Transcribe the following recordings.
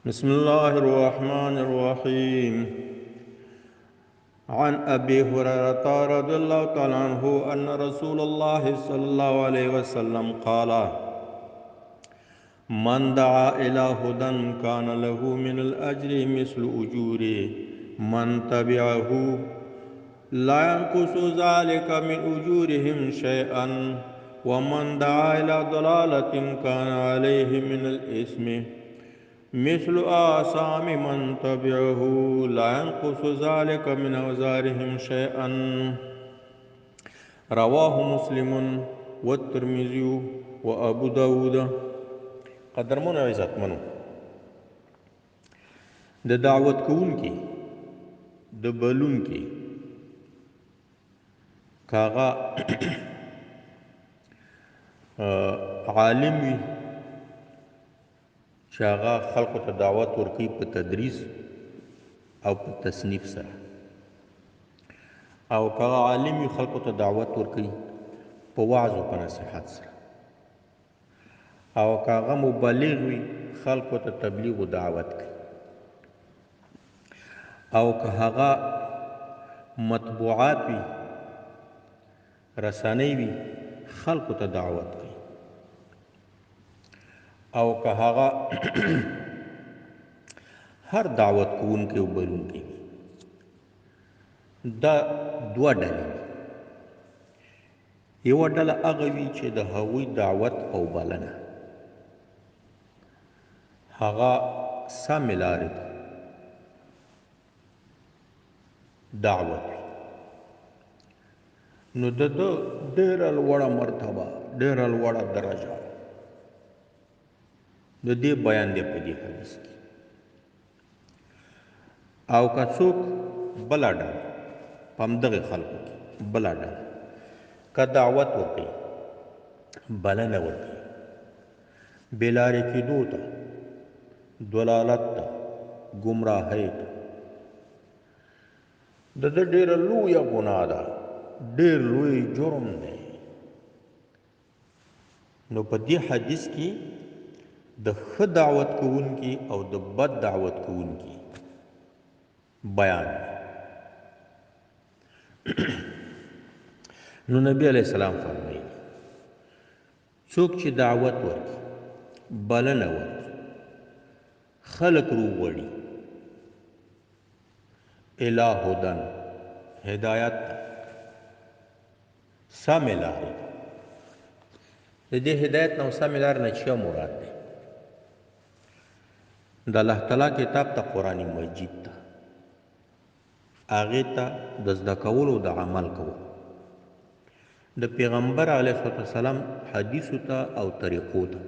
بسم الله الرحمن الرحيم. عن أبي هريرة رضي الله تعالى عنه أن رسول الله صلى الله عليه وسلم قال: من دعا إلى هدى كان له من الأجر مثل أجور من تبعه لا ينقص ذلك من أجورهم شيئا، ومن دعا إلى ضلالة كان عليه من الإثم مثل آثام من تبعه لا ينقص ذلك من أوزارهم شيئا. رواه مسلم والترمذي وأبو داود. قدرمنو عزتمنو، د دعوت کوونکي، د بلونکي کاغه عالم وي چې هغه خلکو ته دعوت ورکوي په تدریس او په تصنیف سره، او که هغه عالم وي خلکو ته دعوت ورکوي په وعظ او په نصیحت سره، او که هغه مبلغ وي خلکو ته تبلیغ او دعوت کوي، او که هغه مطبوعات وي، رسنۍ وي، خلکو ته دعوت کوي، او که هغه هر دعوت کوونکی او بلونکی وي. دا دوه ډلې دي. یوه ډله هغه وي چې د هغوی دعوت او بلنه هغه سمې لارې ته دعوت وي، نو د ده ډېره لوړه مرتبه، ډېره لوړه درجه د دې بیان دی په دې حدیث کې. او که څوک بله ډله په همدغې خلکو کې بله ډله که دعوت ورکوي، بلنه ورکوي بې لارې کېدو ته، ضلالت ته، ګمراهۍ ته، د ده ډېره لویه ګناه ده، ډېر لوی جرم دی. نو په دې حدیث کې د ښه دعوت کوونکي او د بد دعوت کوونکي بیان دی. نو نبی علیه السلام فرمایي څوک چې دعوت ورکړي، بلنه ورکړي، خلک روغوړي الی هدن، هدایت ته، سمې لارې ته. د دې هدایت نه او سمې لارې نه چا مراد دی؟ د الله تعالی کتاب ته، قرآن مجید ته، هغې ته د زده کولو د عمل کولو، د پیغمبر علیه الصلاة والسلام حدیثو ته او طریقو ته،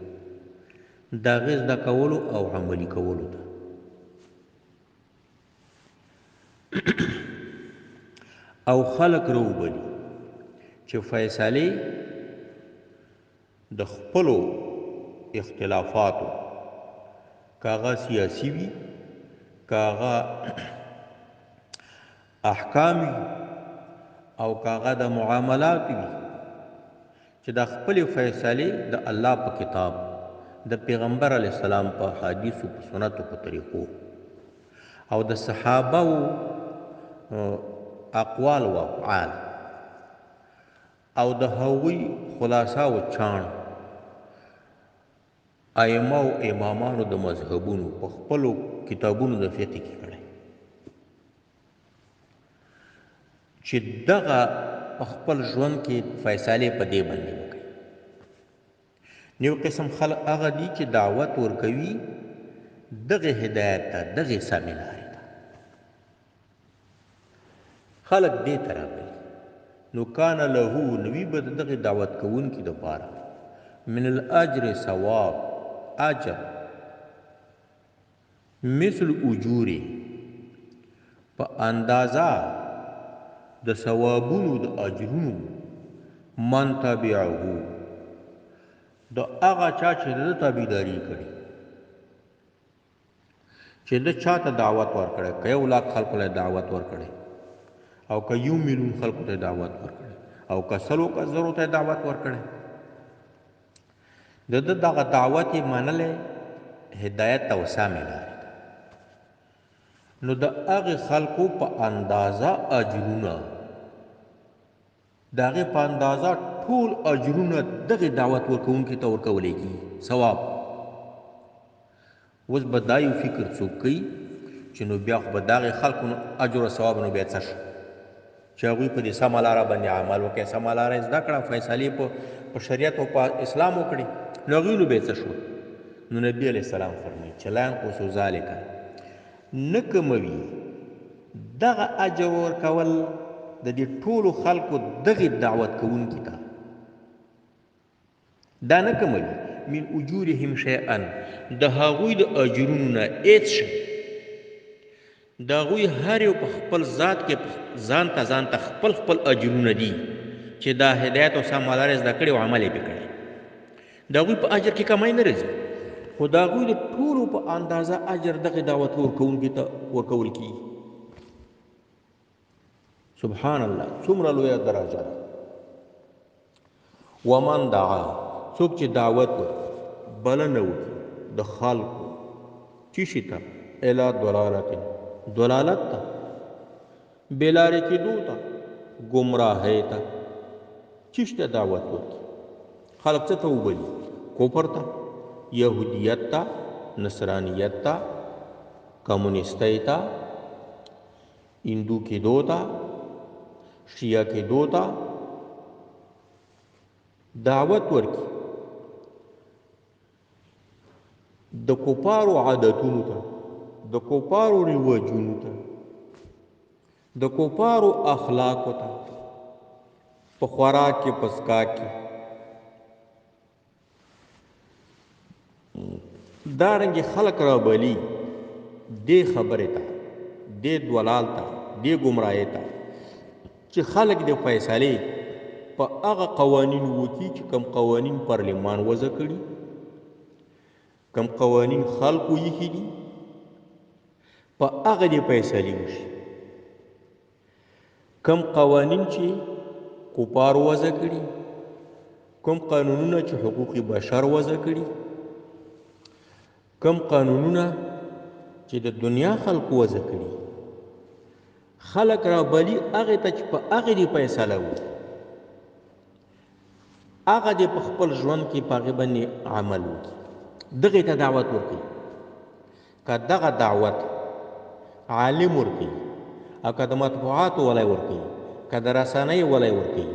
د هغې زده کولو او عملي کولو ته. او خلک راوبلي چې فیصلې د خپلو اختلافاتو، که هغه سیاسي وي، که هغه احکام وي، او که هغه د معاملات وي، چې د خپلې فیصلې د الله په کتاب، د پیغمبر علیه السلام په حدیثو، په سنتو، په طریقو، او د صحابه اقوال و افعال، او د هغوی خلاصه او چاڼ ائمه او امامانو د مذهبونو په خپلو کتابونو د فقه کې کړی، چې دغه په خپل ژوند کې فیصلې په دې باندې وکړي. نیو قسم خلک هغه دي چې دعوت ورکوي دغه هدایت ته، دغه سمې لارې ته، خلک دې ته راغلي. نو کان له، نوي به د دغې دعوت کوونکي دپاره من الاجر ثواب، اجر مثل اجوري، په اندازه د ثوابونو د اجرونو من تبعه، د هغه چا چې د تابعداري کړي، چې د چا ته دعوت ورکړي، که یو لاک خلکو له دعوت ورکړي، او که 1 میلیون خلکو ته دعوت ورکړي، او که سلو که زرو ته دعوت ورکړي، د ده دغه دعوت یې منلی هدایت او سمې لارې ته. نو د هغې خلکو په اندازه اجرونه، د هغې په اندازه ټول اجرونه دغې دعوت ورکوونکي ته ورکولی کېږي ثواب. اوس به دا یو فکر څوک کوي چې نو بیا خو به د هغې خلکو نو اجر او ثواب نو بیا څه شو چې هغوی په دې سمه لاره باندې عمل وکړي، سمه لاره یې زده کړه، فیصلې په شریعت او په اسلام وکړي، نو هغوی نو بیا څه شو؟ نو نبی علیه السلام فرمایي چې لا ینقص ذلک، نه کموي دغه اجر ورکول د دې ټولو خلکو دغې دعوت کوونکي ته، دا نه کموي من اجورهم شیئا، د هغوی د اجرونو نه هېڅ شی. د هغوی هر یو په خپل ذات کې ځان ته ځان ته خپل خپل اجرونه دي چې دا هدایت او سمه لاره یې زده کړې او عمل یې پرې کړی. د هغوی په اجر کې کمی نه راځي، خو د هغوی د ټولو په اندازه اجر دغې دعوت ورکوونکي ته ورکول کېږي. سبحان الله، څومره لویه درجه ده. ومن دعا، څوک چې دعوت ورکړي، بلنه وکړي د خلکو چی شي ته، الی ضلالت، ضلالت ته، بې لارې کېدو ته، ګمراهۍ ته، چی شي ته دعوت ورکړي، خلک څه ته وبلي؟ کفر ته، یهودیت ته، نصرانیت ته، کمونیستۍ ته، هندو کېدو ته، شیعه کېدو ته دعوت ورکړي، د کفارو عادتونو ته، د کفارو رواجونو ته، د کفارو اخلاقو ته، په خوراک کې، په څښاک کې، دارنګې خلک رابلي دې خبرې ته، دې دولال ته، دې ګمراهۍ ته چې خلک د فیصلې په هغه قوانینو وکړي چې کوم قوانین پارلمان وضع کړي، کوم قوانین خلکو ایښي دي، په هغه دې فیصلې وشي. کوم قوانین چې کفارو وضع کړي، کوم قانونونه چې حقوق بشر وضع کړي، کوم قانونونه چې د دنیا خلکو وضع کړي، خلک را بلی هغې ته چې په هغې دې فیصله وکړي، هغه دې په خپل ژوند کې په هغې باندې عمل وکړي، دغې ته دعوت ورکوي. که دغه دعوت عالم ورکوي او که د مطبوعاتو ولی ورکوي، که د رسنۍ ولی ورکوي،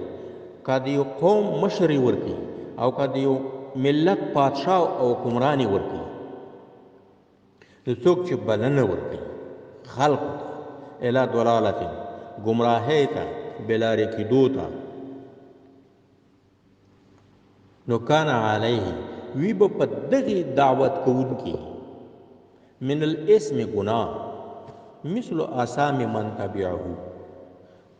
که د یو قوم مشر یې ورکوي او که د یو ملت پادشاه او حکمران یې ورکوي، نو څوک چې بلنه ورکوي خلکو ته الی ضلالت، ګمراهۍ ته، بې لارې کېدو ته، نو کان علیه، وی به په دغې دعوت کوونکي من الاسم ګناه مثل آثام من تبعه،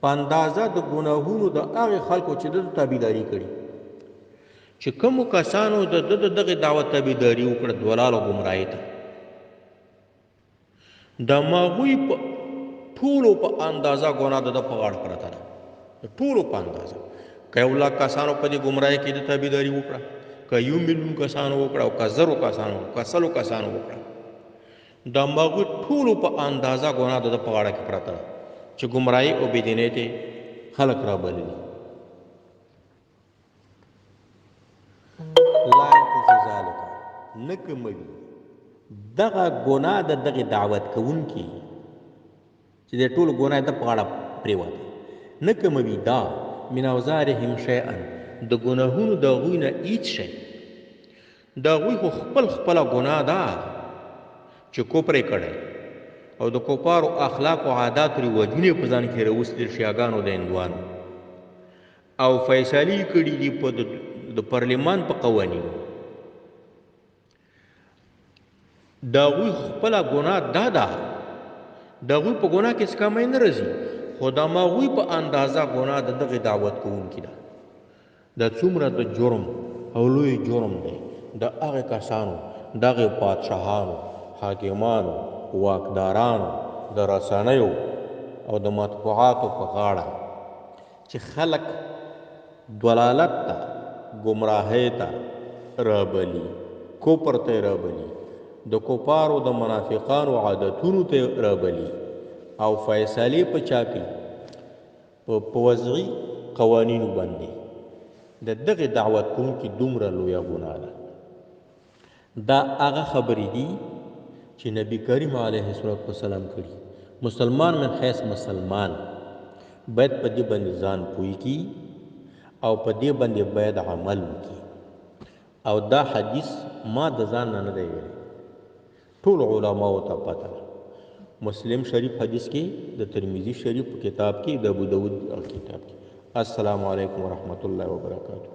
په اندازه د ګناهونو د هغې خلکو چې د ده تابعداري کړي، چې کومو کسانو د ده د دغې دعوت تابعداري وکړه دولال او ګمراهۍ ته، د ماغوی په ټولو په اندازه ګناه د ده په غاړه پرته ده، د ټولو په اندازه. که یو لک کسانو په دې ګمراهۍ کې د تابعداري وکړه، که یو میلیون کسانو وکړه، او که زرو کسانو، که سلو کسانو وکړه، د ماغوی ټولو په اندازه ګناه د ده په غاړه کې پرته ده چې ګمراهۍ او بېدینۍ ته خلک رابللي. لا ينقص ذلك، نه کموي دغه ګناه د دغه دعوت کوونکي چې د ټولو ګناه د په غاړه پرېوته، نه کموي دا من اوزارهم شیئا، د ګناهونو د هغوی نه هیڅ شی. د هغوی خو خپل خپله ګناه ده چې کفر یې کړی او د کفارو اخلاق او عادات رواجونه یې په ځان کې راوستي د شیعهګانو د هندوانو، او فیصلې کړې دي په د پارلمان په قوانینو. د هغوی خپله ګناه دا ده، د هغوی په ګناه کې څه کمی نه راځي، خو د هغوی په اندازه ګناه د دغې دعوت کوونکي ده. دا څومره د جرم او لوی جرم دی د هغې کسانو، دغې پادشاهانو، حاکمانو، واکدارانو، د رسنیو او د مطبوعاتو په غاړه چې خلک ضلالت ته، ګمراهۍ ته رابلي، کفر ته رابلي، د کفارو د منافقانو عادتونو ته رابلي او فیصلې په چا کوي؟ په وضعي قوانینو باندې. د دغه دعوت کوونکي دومره لویه ګناه ده. دا هغه خبرې دي چې نبی کریم علیه الصلاة والسلام کړي. مسلمان من حیث مسلمان باید په دې باندې ځان پوه کړي او په دې باندې باید عمل وکړي. او دا حدیث ما د ځان نه نه دی ویلی، ټول علماو ته پته ده. مسلم شریف حدیث کې، د ترمذي شریف په کتاب کې، د ابو داود کتاب کې. السلام علیکم ورحمت الله وبرکاته.